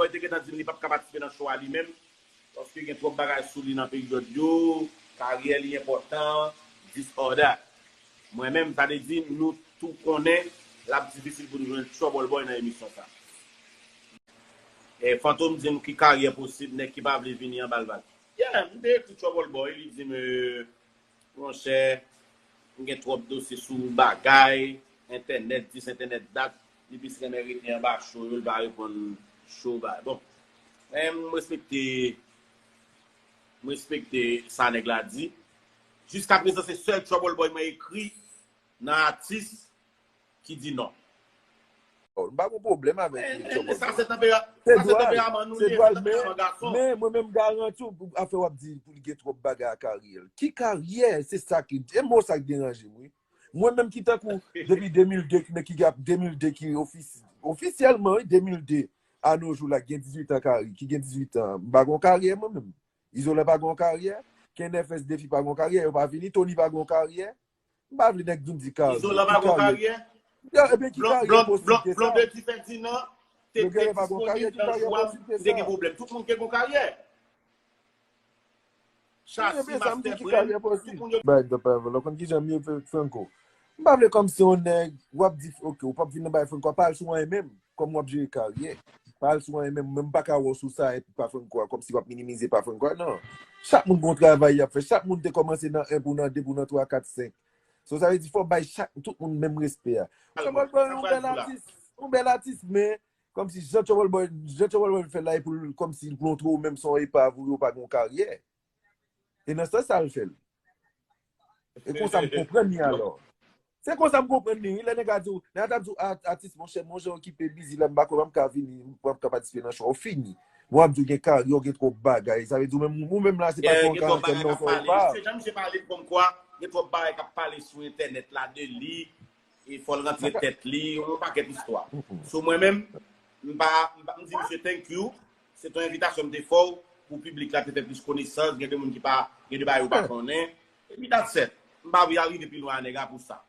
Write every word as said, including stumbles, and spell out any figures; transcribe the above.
Boy te gentan di m li p ap ka patisipe nan show a li menm, paske gen twòp bagay sou li nan peryòd yo, karyè li enpòtan, this or that. Mwen menm, sa vle di, nou tou konnen l ap difisil pou nou jwenn Trouble Boy nan emisyon sa. E Fantom di nou ki karyè posib nèg ki pa vle vini an ba l vag. Yeah, m te ekri Trouble Boy, li di m, euh, monchè, m gen twòp dosye sou bagay, entènèt dis, entènèt dat, li plis renmen rete anba show yo, li pa reponn show bagay. Bon, men m respekte, m respekte sa nèg la di. Jiska prezan, se sèl Trouble Boy mwen ekri nan atis ki di non. Oh, m pa gen pwoblèm avèk Trouble Boy. Sa se tanperaman nou ye, se tanperaman gason. Men mwen menm m garanti w, afè w ap di pou li gen twòp bagay a karyè l. Ki karyè? Se sa ki, e mo sa k deranje m, wi. Mwen menm ki tankou depi de mil de ki, ki ap de mil de ki ofis, ofisyèlman, wi, de mil de a no jou la, ki gen dizuit an, Kari, ki gen dizuit an, m pa gen karyè mwen menm. Izolan pa gen karyè, Ken F S Defi pa gen karyè, yo pa vini, Tony pa gen karyè. M pa vle nèg vin di karyè. Izolan pa gen karyè? Ebyen ki karyè posib ke sa? Blondedy Ferdinand te disponib nan jou a, te gen pwoblèm. Tout moun te gen karyè. Chasi, Master Plan, tout moun yo. Bay, m pa vle, ou konn kijan m ye, Franco. M pa vle kòmsi yon nèg, w ap di, ok, ou p ap vin nan bay Franco, pa al sou anyen menm, kòm w ap jere karyè. Pa al sou anyen menm, mwen m pa ka wè w sou sa, epi pa Franco a, kòmsi w ap minimize pa Franco a, non. Chak moun gen yon travay y ap fè, chak moun te kòmanse nan en pou nan de pou nan twa, kat, senk. So, sa vle di fò w bay chak, tout moun menm respè a. Trouble Boy yon bèl atis, yon bèl atis, men kòmsi jan Trouble Boy, jan Trouble Boy fè la, e pou l, kòmsi l montre w menm se yon epav ou yo pa gen yon karyè. E nan sans sa l fè l. E konsa m konprann li alò. Se konsa m konprann li, wi. Lè nèg la di w, nèg la t ap di w, "Ah, atis, monchè, m yon jan okipe, bizi la, m pa kwè m ka vini, m pa ka patisipe nan show a." Ou fini. Bon, w ap di w gen karyè, w gen twòp bagay. Sa vle di w menm, ou menm la, se pa yon karyè non, se yon bagay. Jan misye pale kòmkwa, gen twòp bagay k ap pale sou entènèt la de li, e fò l rantre tèt li, yon pakèt istwa. So, mwen menm, m pa, m pa, m di misye thank you, se t on envitasyon m te fè w pou piblik la te fè plis konesans, gen de moun ki pa, gen de bagay yo pa konnen. Epi that's it. M pa vle al rive pi lwen a nèg la pou sa.